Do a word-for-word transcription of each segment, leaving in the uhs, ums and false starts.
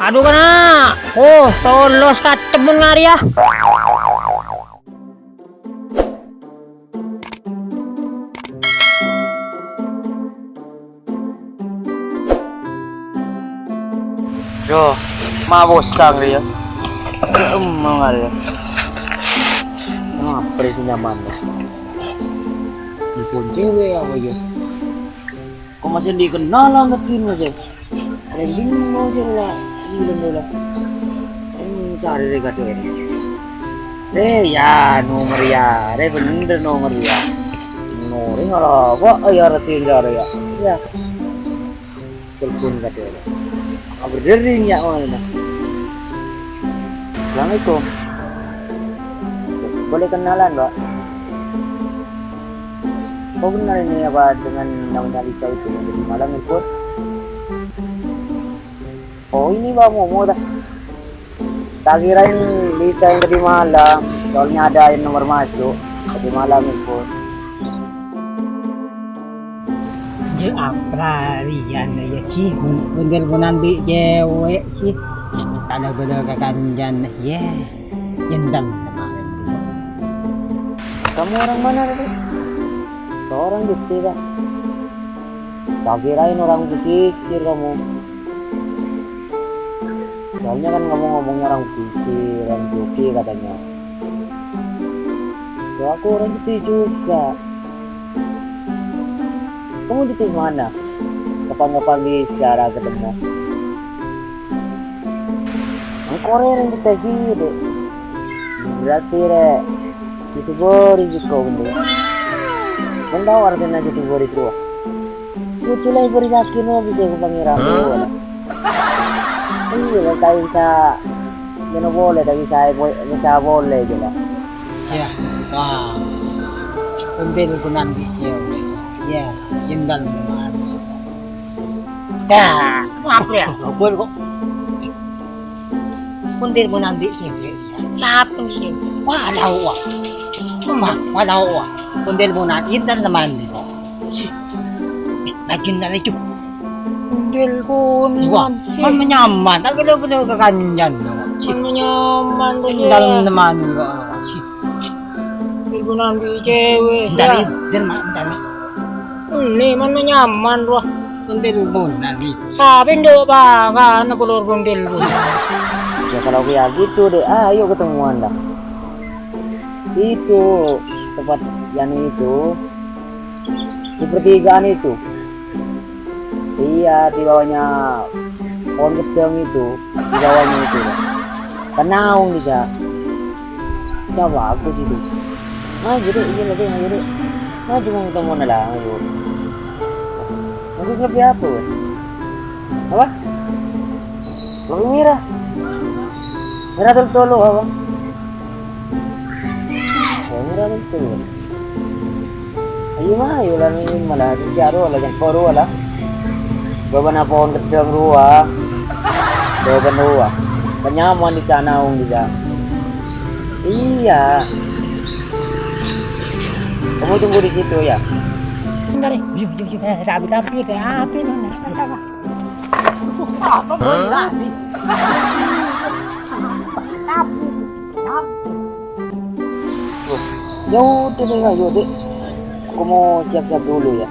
Adu, kana'! Oh, tolos katemmun ngarèya. Yo, ma' bosang rèya. Emang arèya. Ngapa rèya nyaman? Dipun cewek apa ya? Kok masih dikenal amat ini sih? Rèng bingung sih lah. Gila, gila. Rèng cari rèng kado ini. Eh, ya, nomor ya. Rèng bener nomor ya. Nomor ya, apa? Oh, ya, roti ya, ya. Ya. Telepon kado ini. Apa dering ya, oh, ini. Assalamualaikum. Boleh kenalan, Pak? Oh, benar ini apa dengan namanya Lisa itu yang tadi malam nelpon? Oh, ini Bang Momo dah. Tak kirain Lisa yang tadi malam, soalnya ada yang nomor masuk. Tadi malam nelpon. Jâ' aprariyan ya, Ci. Bun-, bun-, bun andi' cewek, Ci. Kalau bela kakanjan, ya. Jendal. Kamu orang mana tadi? Orang Jogja, Kak. Tak kirain orang pesisir kamu. Soalnya kan kamu ngomongnya orang pesisir, orang Jogja katanya. Ya, aku orang Jogja juga. Kamu di mana? Kapan-kapan bisa lah ketemu. Engko' rè rèng kita gini, Dek. Berarti rè itu boris juga, bener. Kan tahu artinya itu boris, Bro? Itu lah boris yakin, Bro, bisa ke pangeran, Bro. Iya, kan tahu bisa, ya, no boleh, tapi saya bo-, bisa boleh aja lah. Ya, wah. Pentil ku nanti, ya. Ya, jendal. Dah, apa ya? Apa kok? Pentil ku nanti, ya. Siapa sih? Wah, tahu, wah. Wah, wah, tahu, wah. Pentil ku nanti, intan teman kok. Si. Eh, lagi ndak itu. Ondel kono. Wah, sih. Man menyaman, tak kena bener ke kanjan. Sih. Man menyaman tuh, sih. Dalam teman kok. Sih. Ibu nanti cewek, sih. Entar, ya. Entar, Mak, entar, Mak. Ini man menyaman, wah. Ondel pun nanti. Sampe ndok pakan pelor ondel pun. Ya, kalau kayak gitu, Dek, ayo ketemuan dah. Itu tempat yang itu. Di pertigaan itu. Iya, di bawahnya pohon gedang itu, di bawahnya itu, Pak. Kan naung bisa. Siapa aku situ? Nah, jadi ini lagi, nah, jadi. Nah, cuma ketemu lah, ayo. Aku lebih apa, Pak? Apa? Lebih merah. Merah tolo-tolo, apa? Oh, merah tolo-tolo. Ayo, ayo, lah, ini malah, di siaro, lah, yang baru, lah. Bawa pohon gedang, rowa. Bawa rowa. Kan nyaman di sana, Om, di sana. Iya. Kamu tunggu di situ, ya. Bentar, ya. Yuk, yuk, yuk. Eh, rapi, rapi, rapi, rapi, rapi. Aduh, apa, Bang? Tadi. Rapi, rapi. Oh, ya udah deh, ayo, Dek. Aku mau siap-siap dulu, ya.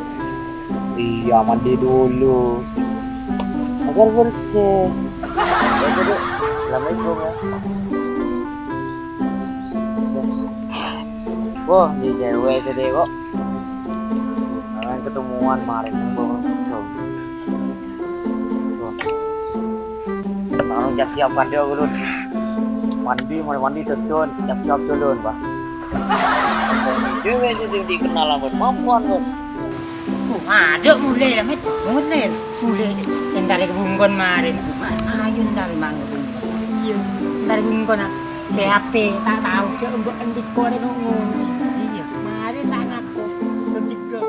Iya, mandi dulu. Agar bersih. Ya udah, Dek. Assalamualaikum, ya. Wah, ini cewek tadi kok. Kalian ketemuan kemarin. Wah. Langsung siap-siap kan dia, Gun. Mandi, mandi, mandi, dodon, siap-siap dodon, Pak. Cewek itu yang dikenal sama perempuan, Gun. Tuh, ada mulai lah, Met. Mulai. Mulai. Entar ke bungkon marin. Ayo, entar mang ke bungkon. Iya. Entar bungkon, ah. P H P, tak tahu, cek, mbok endi kore nunggu. Iya. Mari tak ngaku. Bedik, bro.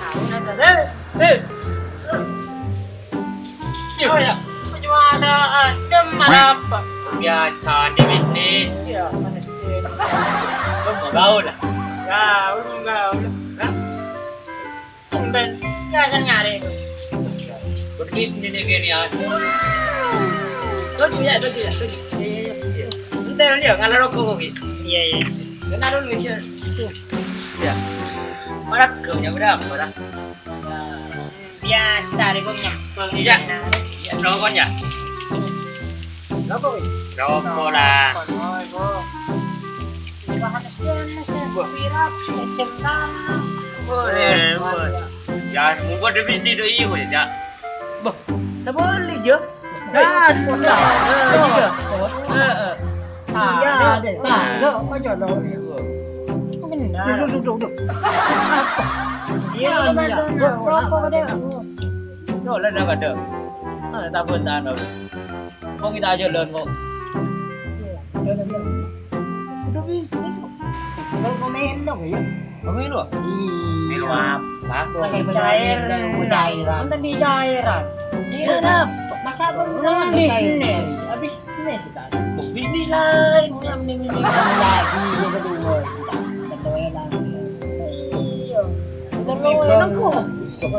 Tahu, ada. Eh, eh. Iya, ya. Cuma ada, ada, ada apa? Biasa di bisnis. Iya, bisnis. Lu mau gaul lah? Gaul, mau gaul. Hah? Tumben, biasa nyari. Bisnis ini kene, ya. Toju' ya, toju' ya, toju'. Iya, iya, iya. Entar ya, ngala roko' kok, Ki. Iya, iya. Ngala roko', Ki. Ya. Mara kok, ya, udah, mara. Biasa, rè, kok nyempeng. Iya. Iya, roko' ya. Roko', Ki? Roko' lah. Wah. Boleh, boleh. Ya, semua ada bisnis do iyo ya, Cak. Bah, tak boleh, Jo. Kan, nah, eh, iya. Heeh. Ah, ya, deh. Nah, yo, apa coba? Benar. Duduk, duduk, duduk. Iya, iya. Apa, apa, apa? Yo, lah, dah ada. Ah, tak pun tak ada. Kok kita aja, Lon, kok? Iya, iya, iya. Udah bisnis kok. Kalau mau melo, ya? Mau melo? Iya. Melo apa? Pakai bedolan, cairan. Melo cairan. Kan tadi cairan. Cairan apa? Masa apa? Kan bisnis. Habis bisnis, kan? Oh, bisnis lain, yang ini, ini. Lagi, ya, kedua. Kita, kita doyan lagi. Iya. Bukan lo, enak kok.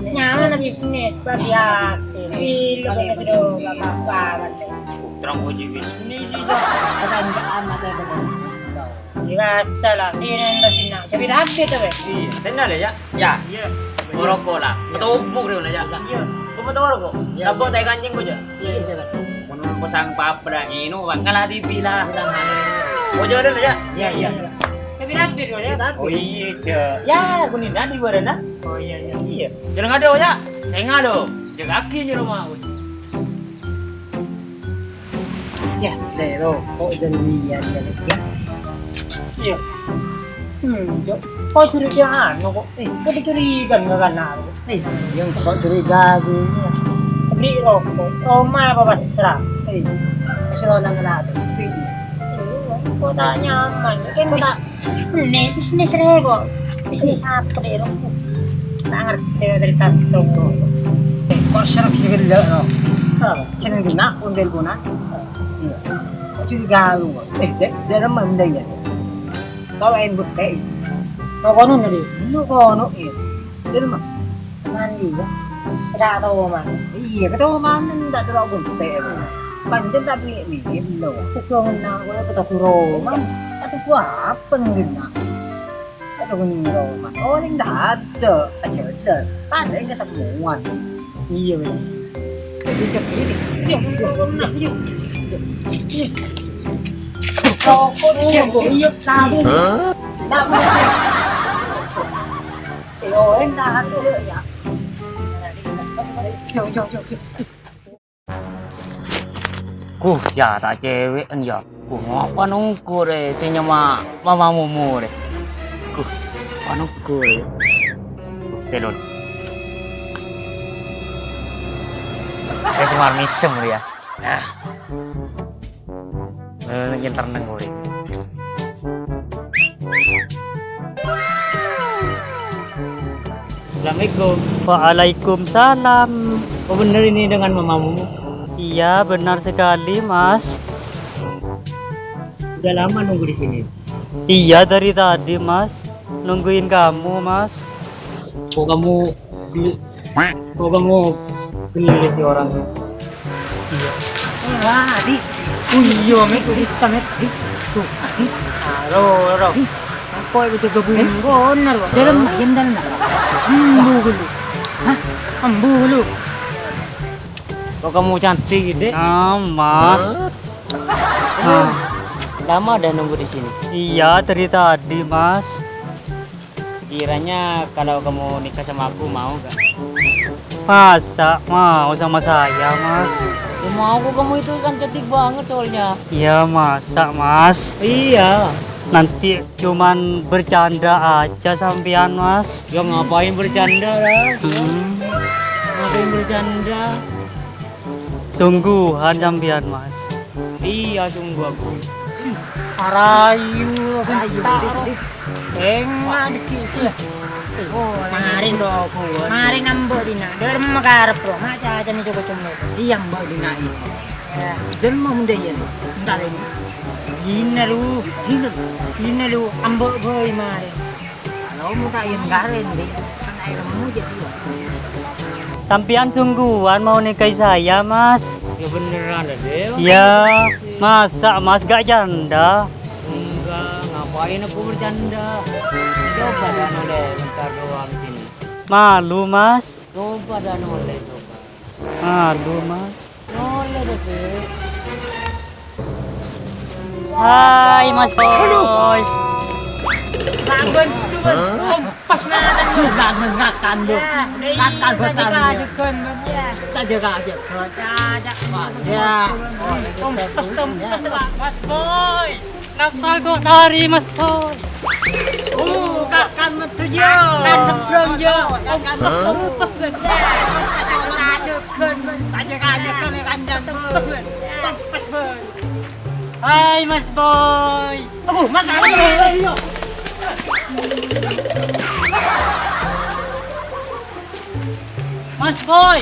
Nyaman bisnis, bagi hasil. Iya, bener, bener, gak apa-apa, kan. Terang uji bisnis sih, Cak. Pertanyaan ada, ada. Biasa lah, ini yang tak senang. Tapi rapi tuh, weh. Iya, tenang ya, Cak. Ya. Iya. Ngerokok lah. Iya. Ketubuk dia, Cak. Iya. Kamu tahu rokok? Iya, iya. Rokok teh kancing kok, Cak? Iya, iya, Cak. Menurut pesan papa dah, ini, Bang. Ngalah di pila. Bilang aja. Oh, jauh dulu, Cak. Iya, iya. Tapi rapi tuh, ya. Rapi. Oh, iya, Cak. Ya, aku nih, tadi baru, nah. Oh, iya, iya. Iya. Jangan ada, Cak. Saya nggak ada. Jaga kaki di rumah. Ya, deh, lo, kok janjian ya, Lek, ya? Iya. Hmm, Cok. Kok curiga anu kok? Eh. Kok dicuriga nggak kan aku? Eh, yang kok curiga aku ini ya? Beli rokok, Roma apa pasrah? Eh, pasrah orang nggak ada. Iya, kok tak nyaman? Kan kok tak Ini bisnis rè kok. Bisnis apa rè, Ro? Tak ngerti dari tanto. Kok serep sih gila, no? Apa? Sini dina, ondel guna. Iya. Kok jadi galu kok? Eh, dek, dek, mana ya? Kau lain bukti. Kau kono nih. Lu kono, iya. Dek, mana? Mandi, ya? Kata tahu mana? Iya, kata tahu mana? Ndak tahu bukti, ya. Panjen tapi ini, lo. Kok nak, gue kata Roma. Kata gua apa nih, nak? Aduh, ini Roman. Oh, ini nggak ada. Aja ada. Ada yang ketemuan. Iya, bener. Ayo, cek, ayo, cek. Ayo, ayo, ayo, ayo. Ayo. Rokok nih, oh, cek. Iya, tahu. Hah? Nggak mungkin. Ayo, ini tahan dulu, ya. Ayo, ayo, ayo, ayo. Kuh, ya, ta' cewek kan, ya. Kuh, ngapa nunggu, re? Sing nyama mama mumu, re. Kuh, apa nunggu, re? Kuh, telon. Re, semar misem, re, ya. Nah. Eh, nyentar neng, re. Assalamualaikum. Waalaikumsalam. Oh, bener ini dengan mamamu? Iya, benar sekali, Mas. Udah lama nunggu di sini? Iya, dari tadi, Mas. Nungguin kamu, Mas. Kok kamu gel-, kok kamu geli sih orang? Iya. Wah, Di. Oh iya, Met, bisa, Met. Di. Tuh, Di. Halo, halo. Di. Apa itu jaga bunga? Bener, Pak. Dalam, yang dalam. Ambu dulu. Hah? Ambu dulu. Kok kamu cantik, Dek? Nah, Mas. Hah? Nah. Lama udah nunggu di sini? Iya, dari tadi, Mas. Sekiranya kalau kamu nikah sama aku, mau gak? Masa mau sama saya, Mas? Ya mau, kamu itu kan cantik banget soalnya. Ya, masa, Mas? Iya. Nanti cuman bercanda aja sampean, Mas. Ya ngapain bercanda lah? Hmm. Ngapain bercanda? Sungguhan sampean, Mas. Iya, sungguh aku. Arayu, ayu, gentar. Dik, dik. Enggak, dik, sih. Oh, marin. Marin ambo dina. Dari makarep, Bro. Mak caca nih coba cuma. Iya, ambo dina ini. Ya. Dan mau mendaya nih. Entar ini. Dina lu. Dina. Dina lu. Ambo boy marin. Kalau mau tak yang garen, dik. Kan air mau jadi. Sampèyan sungguhan mau nikahi saya, Mas? Ya beneran, Dek. Ya, masa Mas gak janda? Enggak, ngapain aku bercanda? Coba dah noleh bentar doang sini. Malu, Mas. Coba dah noleh, coba. Malu, Mas. Noleh deh, Dek. Hai, Mas Boy. Bangun, bangun. Pas ngakan lu. Ngakan lu. Ngakan betul. Jaga, jaga, jaga. Wah, ya. Tompes, tompes, Pak. Mas Boy. Kenapa kok lari, Mas Boy? Uh, kakan metu, yo. Kakan sebrang, yo. Kakan. Tompes, tompes, Bang. Kajegan, Bang. Kajegan, kajegan, kajegan, Bang. Tompes, Bang. Tompes, Bang. Hai, Mas Boy. Aduh, Mas Boy. Mas Boy.